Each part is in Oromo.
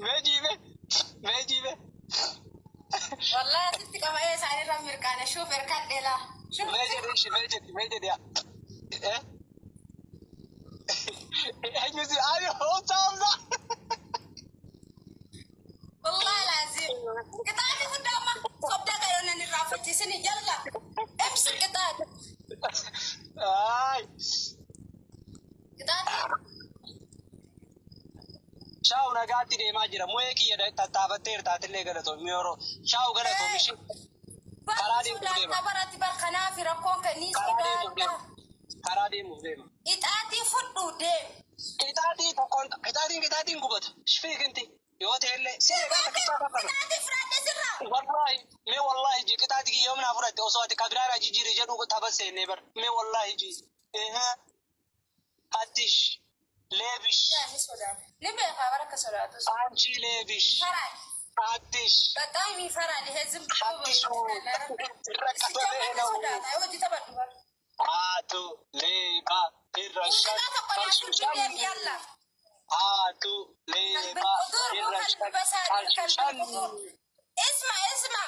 Mee jiibe mee jiibe. Wallahi asitti qama'ee isaanirra mirqaane shuuf erkadhe laa. Shuuf. Mee jedhi ishi mee jedhi mee jedhi yaa. Eh? Eenyu si ayo saamsa. Wallahi laazim. Qixaatii guddaa amma sobdaa kan inni irraa fudhiisini yalla. Ibsi qixaati. Ay. Qixaatii. Shaawu nagaatti deemaa jira. Mu'ee kiyya tattaafatteerta atillee galatoomi yeroo. Shaawu galatoomi ishee. Karaa Bakki deemuuf deema. sodaata baratti bakkanaa fi rakkoon kennii Karaa deemuuf sodaata. deema. Karaa deemuuf deema. Qixaatii fudhu deem. Qixaatii tokkoon qixaatiin qixaatiin gubata. Shfiikinti yoo ta'ellee si eegaa takkichaa kaffala. Qixaatii fudhadhe sirraa. Wallaahi mee wallaahi ji qixaatii kiyya yoom naa fudhatte osoo ati kabiraadhaa jijjiiri jedhu tapha seennee bar mee wallaahi ji. Hattish leebish Ni sodaata. Ni beekaa bara akka sodaatus. አንቺ leebish Faraa. hattish በጣም ይፈራል። ይሄ ዝም ብሎ hattishu ሲጀመር sodaata. Hojii taphadhu bara. haatu leeba irra Muuziqaa tokko nyaachuu deem yalla. haatu leeba Qalbi irra qudur moo qalbi basaa qalbi qudur. Isma isma.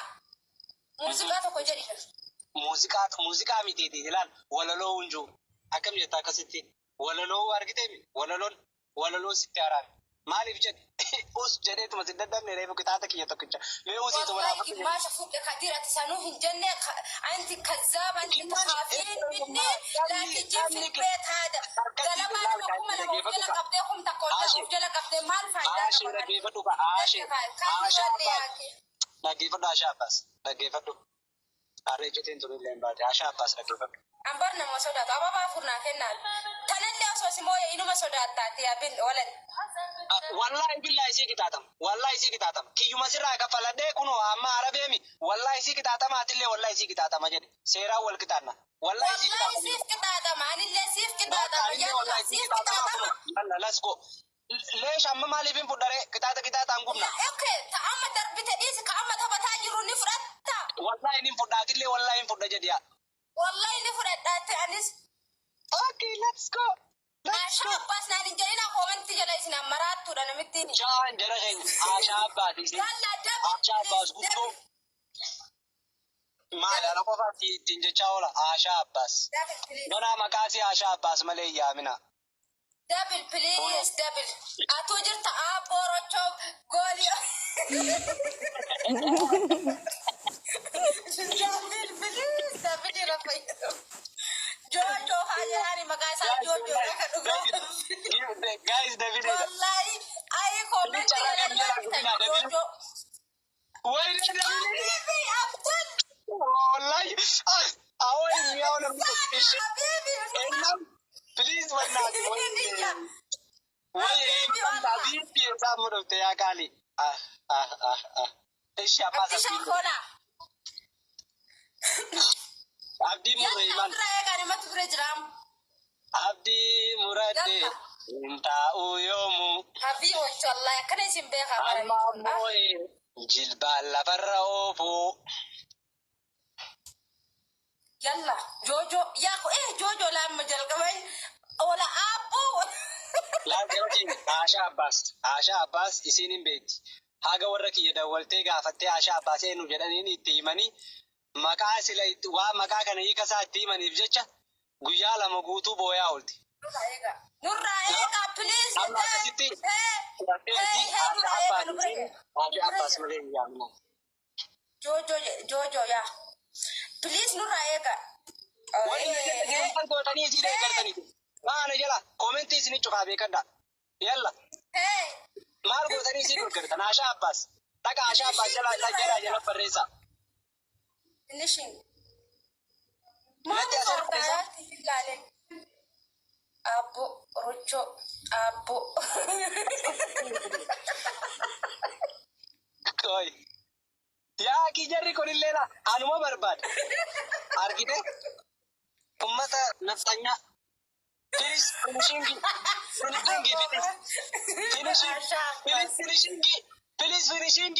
Muuziqaa tokko jedhi. Muuziqaa muuziqaa mitiiti ilaal walaloo hunjuu akkam jetta akkasitti walaloo argiteemi walaloon walaloo sitti haraami maaliif jedhe us jedheetuma si dadhabne reefu qixaaxa kiyya tokkicha mee usiitu Wallahi manaa gimmaasha fuudhe Kadir ati sanuu hin jenne anti kazzaab anti takaafiin minni laakiin jin fi beet haada. Galamaa nama 2000 of jala qabdee 1000 of jala qabdee maal faayidaa Aashee qaba? dhaggeeffadhu ka Aashee Aashaa Abbaas dhaggeeffadhu Aashaa Abbaas dhaggeeffadhu harree jeteen tun illee hin baate Aashaa Abbaas dhaggeeffadhu. Ambar nama sodaatu ababaa furnaa kennaan. Tanallee osoo si mooye inuma sodaattaati yaa bin walan. Wallaahi billaahi isii qixaaxama wallaahi isii qixaaxama kiyyuma sirraa kaffaladhee kunoo amma arabeemi wallaahi isii qixaaxama atillee wallaahi isii qixaaxama jedhe seeraan wal qixaanna wallaahi isii Wallahi qixaaxama. siif qixaaxama anillee siif qixaaxama Illee yalla wallaahi isii siif qixaaxama qixaaxama. kunoo yalla let's go. Leesh amma maaliif hin fudharee qixaaxa qixaaxaan gubna. Okay ta amma darbite dhiisi ka amma taphataa jiru ni fudhatta. Wallaahi ni fudha atillee wallaahi hin fudha jedhi yaa. Wallahi ni fudhadhaatti anis. Okay, let's go. Let's Ashaa go. Abbaas naan hin jedhina koomantii jala isin ammaraattuudha namittiin. Jaan jara keenya Aashaa Abbaas isin. Yalla double Aashaa Abbaas please guddoo double maali ana qofaatti ittiin jechaa oola Aashaa Abbaas. Double please. Ganaa maqaa isii Aashaa Abbaas malee hin yaamina. Double please double. Atuu jirta aabboo rochoo goolii. Double please double irra fayyadamu. Joojoo haa jedhani maqaa isaa Joojoodha kan dhugaa. Guys, David. Wallahi ayi koomentii jala ilaaltan Joojoo. Wayne David. Habibi Abdul. Wallahi. Ah, awai miyaa'u namni kun. Ishi. Habibi. Ennam. Please wallahi. Niyya. Wayne Habibi wallah. Habibi isaa mudhufte yaa qaali. Ah ah ah ah. Ishi Abbaas Abdishaan Abdii. koolaa. Abdii murre Yalla iman. ofirraa eegaa namatti bira jiraam. Abdii muradde Yalla. hin taa'u yoomu. Habii wallahi akkana isin beekaa Amma bara. ammoo jilbaan lafarra oofu. Yalla Joojoo yaa Joojoo laamma jalqaban ola aabboo. Laal Aashaa Abbaas Aashaa Abbaas isiin hin beekti. Haga warra kiyya dawwaltee gaafattee Aashaa Abbaas eenyu jedhaniin itti himanii maqaa sila waa maqaa kana hiika isaa itti himaniif jecha guyyaa 2 guutuu booyaa oolti. Nurraa eegaa. Nurraa eegaa please. Amma akkasitti Hee hee Aashaa nurraa eegaa Abbaas nurra isiin eegaa. Aashaa Abbaas malee hin yaamina. Joojoo Joojoo yaa. Please nurraa eegaa. Warri maal gootanii isii deeggartaniiti. Maana jala koomentii isinii cufaa beekadha. Yalla Hee. maal gootanii isii deeggartan Aashaa Abbaas. Dhaqa Aashaa Abbaas jala jala jala barreessaa. Finishing. Natti Maali as soortaa ilaalee. Abbo Rochoo Abbo. Qoy. Yaa kii jarri kunillee la anuma barbaada. Argite? Ummata nafxanyaa. Please finishing. Finishing please. Finishing. Please finishing. Please finishing.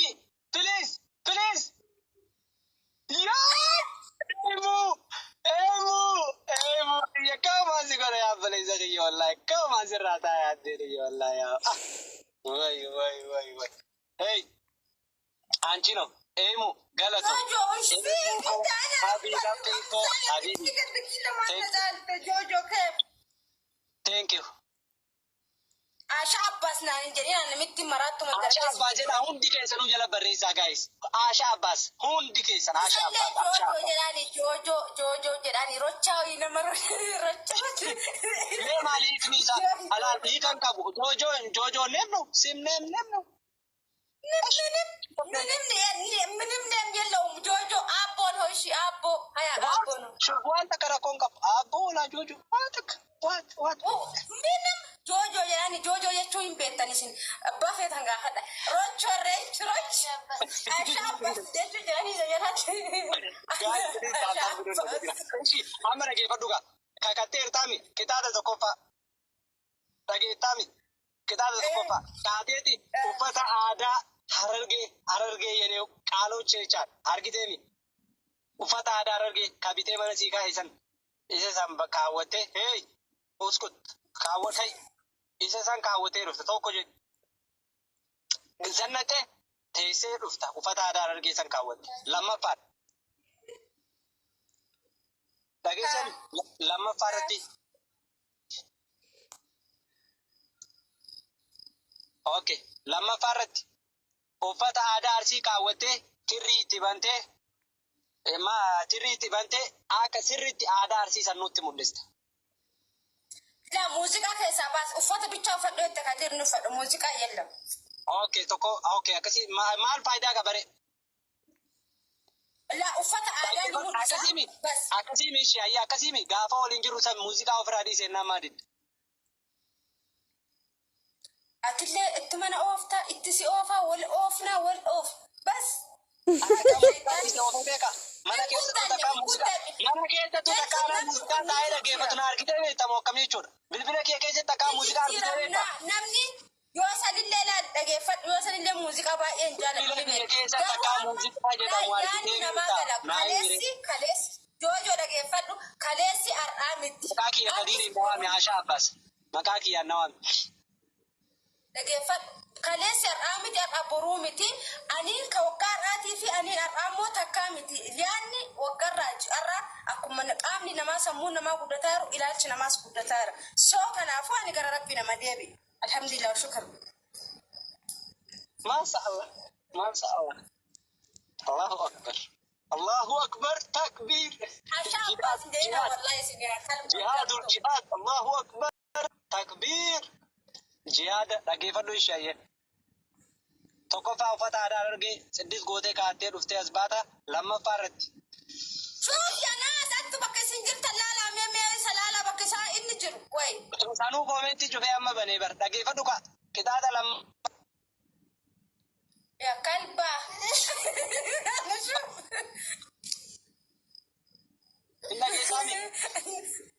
Please. Please. Yaa! Emu! Emu! Emu! Yakkaama Maal si godha yaa obboleessa kiyya wallaahi. Akkuma asirraa taa'ee addee kiyya wallaahi yaa. Ah. Way way way way. Hey. አንቺ ነው ኤሙ ገለቶ Jojo, ايش فيك انت؟ انا حبيبتي حبيبي. ጆጆ كيف Thank you. Asha Abbas naan hin jedhin, ani namitti maraattu. Asha Abbas jedha, hundi keessanuu jala barreessaa guys. Asha Abbas, hundi keessan Asha Isallee Abbas. Asha Jojo Abbas. jedhani, Jojo Jojo jedhani, rochaa wayii nama rochaa. Mee maaliif ni isaa alaal hiikan qabu Jojo Jojo name ነው ስም name name ነው። ምንም ምንም ምንም name የለውም። ጆጆ አቦ ነው። እሺ አቦ ሀያ አቦ ነው። Waan takka rakkoon qabu abboo olaa Jojo waan takka waan waan. ምንም ጆጆ jedhani, Jojo jechuu hin beektan isin, abbaa feetan gaafadha. Rochoo reech roch Asha Abbas jechuu jedhani jedhani. Asha Abbas. Amma dhageeffadhu gaa, kakatteertaami kitaaba tokkoffaa dhageettaami, kitaaba tokkoffaa kaateeti uffata aadaa Harargee, Harargee yenee qaaloo jechaan argiteemi, uffata aadaa Harargee kabitee mana sii kaa'e isa san kaawwattee, hey, uskut, kaawwatee isa san kaawwattee dhufte tokko jedhu zannatee teessee dhufta, uffata aadaa Harargee san kaawwatte. Lammaffaa dhageessan, lammaffaa irratti, okay, lammaffaa irratti uffata aadaa Arsii kaawwattee kirrii itti bantee, tirrii itti bantee akka sirriitti aadaa Arsii san nutti mul'ista. La muuziqaa keessaa baas, uffata bichaa uffadhu jette kan jirnu uffadhu, muuziqaa የለም። Okay, tokko, okay, akkasii maal faayidaa qaba ree? La uffata aadaa ni mul'isa. Akkasiimi Bas. akkasiimi ishee ayyaa akkasiimi gaafa waliin jiru san muuziqaa ofirraa dhiisee nama didda. Atillee itti mana ooftaa, itti si oofaa, wal oofnaa, wal oof. Bas. Mana keessattuu takkaa muuziqaa, mana keessattuu takkaa muuziqaa taa'ee dhaggeeffatu na argitee beektamu akkam jechuudha. Bilbila kee keessatti takkaa muuziqaa argitee beektaa? Namni yoo sanillee laal dhageeffadhu, yoo sanillee muuziqaa baay'ee hin jaalladhu. Bilbila kee keessatti takkaa muuziqaa jedhamu Yaadni argitee namaa beektaa? gala. Naa Kaleessi kaleessi Joojoo dhageeffadhu, kaleessi har'aa miti. Maqaa kiyya Kadiiriin na waami, Ashaa Abbas. Maqaa kiyyaan na waami. Dhageeffadhu. Kaleessi har'aa miti, har'a boruu miti. Aniin ka waggaa har'aatii fi aniin har'aa immoo takkaa miti. Yaadni waggaarraa har'aa akkuma qaamni namaa, sammuu namaa guddataa jiru, ilaalchi namaas guddataa jira. So kanaafuu ani gara rabbi nama deebi. Alhamdulillah, shukr. Maasha Allah. Maasha Allah. Allahu Akbar. Allahu Akbar. Takbiir. Ashaa Abbas deena wallahi isin yaa kalbu. Jihaadul jihaad. Allahu Akbar. Takbiir. Jihaada dhaggeeffadhu ishee. Tokkoffaa uffata aadaa Harargee siddis gootee kaa'attee dhuftee as baata. Lammaffaa irratti. Shuuf yaa attu bakka isin jirtan laalaa, mee mee isa laalaa bakka isaa inni jiru. Wayi. Sanuu comment cufee amma banee bar dhaggeeffadhu kaa. Kitaaba lamma. Yaa kalba. Hin dhageessaami.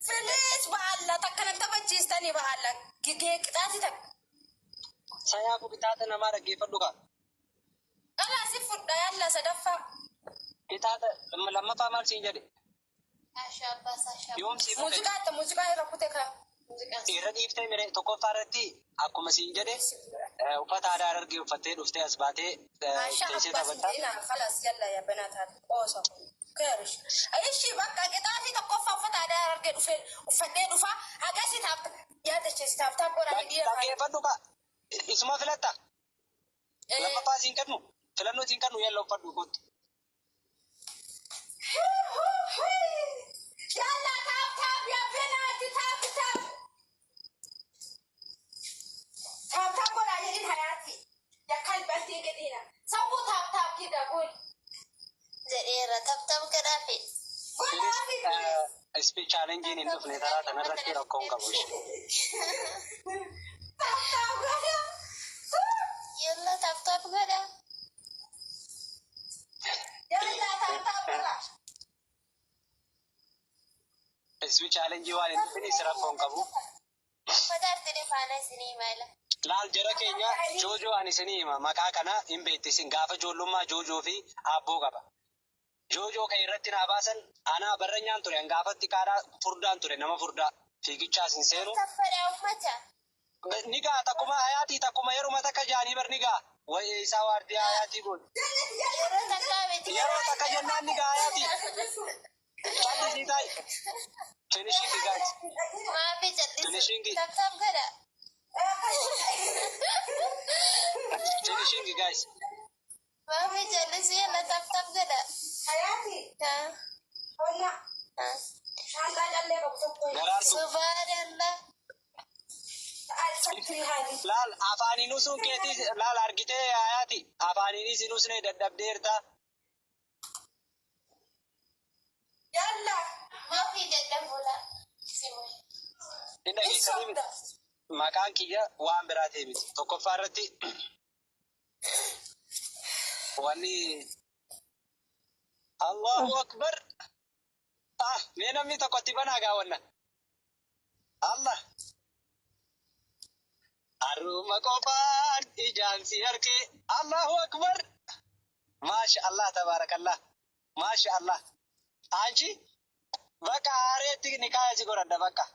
Please ba'alla takka nan taphachiistanii ba'alla. Gigee qixaati takka. Sayaafuu kitaaba namaa dhaggeeffadhu kaa. Dhalaa si fudha yalla sadaffaa. Kitaaba lammaffaa maal siin jedhe? Asha Abbas, Asha. Yoom siif dhufe? Muuziqaa itti muuziqaa irra kute kaa. Muuziqaan. Irra dhiiftee mire, tokkoffaa irratti akkuma siin jedhe uffata aadaa Harargee uffattee dhuftee as baatee Asha teessee Abbas taphattaa. deena خلاص yalla yaa banaat qoosa. Keerish. Ishi bakka qixaatii tokkoffaa uffata aadaa Harargee dhufee uffadhee dhufa hagasi tap yaadachiisi tap tap godhanii dhiira. Dhaggeeffadhu kaa. Isuma filatta. Lammaffaa siin kennu. Filannoo siin kennu, yalla uffadhu kottu. Yalla tap tap yaa banaati tap tap. Tap tap godhaa jedhin hayaati. Yaa kalbantii jedhina. Sammuu tap tap jedha gol. Jedheera, tap tap godhaafi. Godhaafi. Speed challenge hin dhufne taraa kanarratti rakkoon qabu ishee. Tap tap godhaa. Yalla tap tap godhaa. Yalla tap tap godhaa. Speed challenge waan hin dhufne rakkoon qabu. Uffata artine faana isinii mala. Laal jara keenya, Joojoo ani isinii hima, maqaa kana hin beektisin, gaafa ijoollummaa Joojoo fi Aabboo qaba. Joojoo kan irratti naa baasan anaa barranyaan ture, gaafatti kaadhaa furdaan ture, nama furdaa. Fiigichaas hin seenu. Tap godhaa uummata. Ni gaa takkuma hayaatii takkuma yeruma takka jaanii bar ni gaa. Wayii isaa waardiyaa hayaatii kun. Yeroo takkaa miti. Yeroo takka jennaan ni gaa hayaatii. Callisii taa'i. Finishing, guys. Maafi callisu. Finishing. Tap tap godhaa. Finishing, guys. Maafi callisu, yalla tap tap godhaa. Hayaati, Haa. qonna Haa. shaanxaa callee qabu tokko. Garaartu. Subhaanallah. Laal afaaniin usuun keetii laal argitee hayaati. Afaaniinis hin usnee dadhabdeerta. Yalla. Maafi dadhabuudha. Simu. Hin dhageessanii miti. Maqaan kiyya waan biraa ta'e miti. Tokkoffaa irratti wanni Allahu Akbar. Ah, mee namni tokko itti banaa gaawwanna. Allah. Haruma qofaan ijaan si arge. Allahu Akbar. Maasha Allah, tabaarakallah. Maasha Allah. Anchi bakka aareetti ni kaaya si godhadha bakka.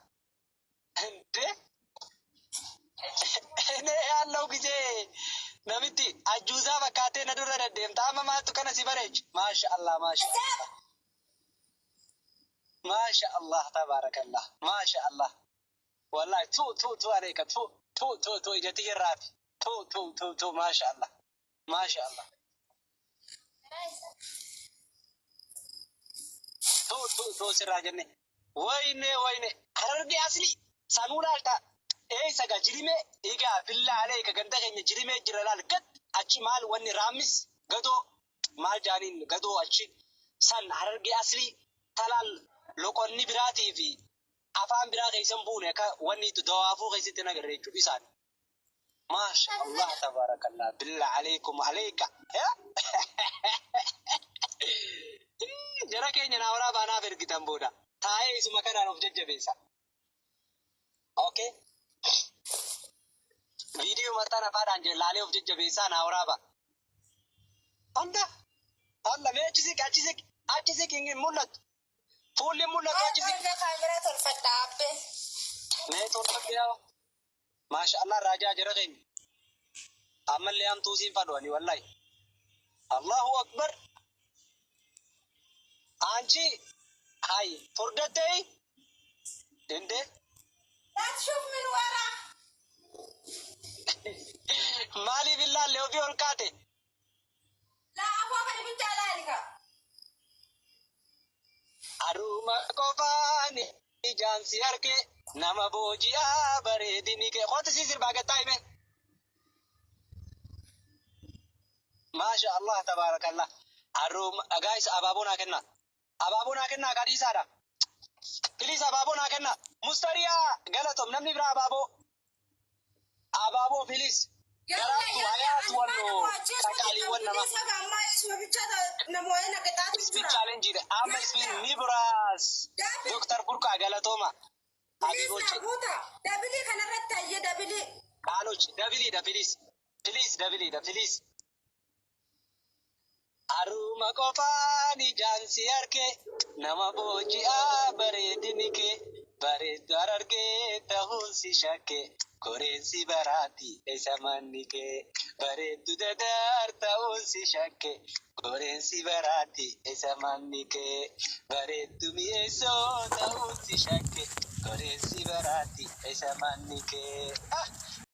እንዴ እኔ ያለው ጊዜ namitti ajuuzaa fakkaatee na dura deddeemta. Amma maaltu kana si bareeche? Maasha Allah, maasha Allah. Maasha Allah, tabaarakallah. Maasha Allah. Wallahi tu tu tu aleeka tu tu tu tu ijatti irraafi. Tu tu tu tu, maasha Allah. Maasha Allah. Tu tu tu sirraa jenne. Wayne wayne Harargee asli sanuu laalta. Eessa gaa jirimee egaa billaa aleeka ganda keenya jirimee jira laal gad achi maal wanni raammis gadoo maal jaaniin gadoo achi san Harargee asli talaal loqonni biraatii fi afaan biraa keessan buune akka wanni dawaafuu keessatti nagarre jechuudha isaan. Maasha Allah, tabaarakallah, billaa aleekum aleeka. Jara keenya naa waraabaa naaf ergitan booda taa'ee isuma kanaan of jajjabeessa. Okay. Viidiyoo maxxana afaadhaan laalee of jajjabeessaa naa waraaba. Allah. Allah, mee achi siqi, achi siqi, achi siqi, hin mul'atu. Fuulli hin mul'atu, achi siqi. Kaameraa tolfadha abbee. Mee tolfadhe yaa. Maasha Allah, raajaa jara keenya. Ammallee hamtuu siin fadhu ani wallahi. Allahu Akbar. አንቺ hay furdattee እንዴ? لا تشوف من ورا. Maaliif ilaalle ofii ol kaate? لا أبغى kana bichaa laalika. Haruma qofaan ijaan si arge nama booji'aa bareedini kee. Qooti si sirbaa gattaa hime. Maasha Allah, tabaarakallah. Haruma guys, abaaboo naa kenna. Abaaboo naa kennaa kadhiisaadha. Please, abaaboo naa kenna. Mustariyaa galatom, namni biraa abaaboo. Abaaboo, please. Garaatu hayaatu wannoo qaqaaliiwwan namaa. Speed challenge dha. Amma speed ni biraas. Dooktar Burqaa galatooma. Habibochi. Double kanarratti hayyee double. Qaalochi doubleiidha, please. Please, doubleiidha, please. Haruma qofaan ijaan si arge nama booji'aa bareedini kee bareeddu Harargee ta'uun si shakke koreensi baraati isa manni kee bareeddu dadaar ta'uun si shakke koreensi baraati isa manni kee bareeddu mi'eessoo ta'uun si shakke koreensi baraati isa manni kee. Ah!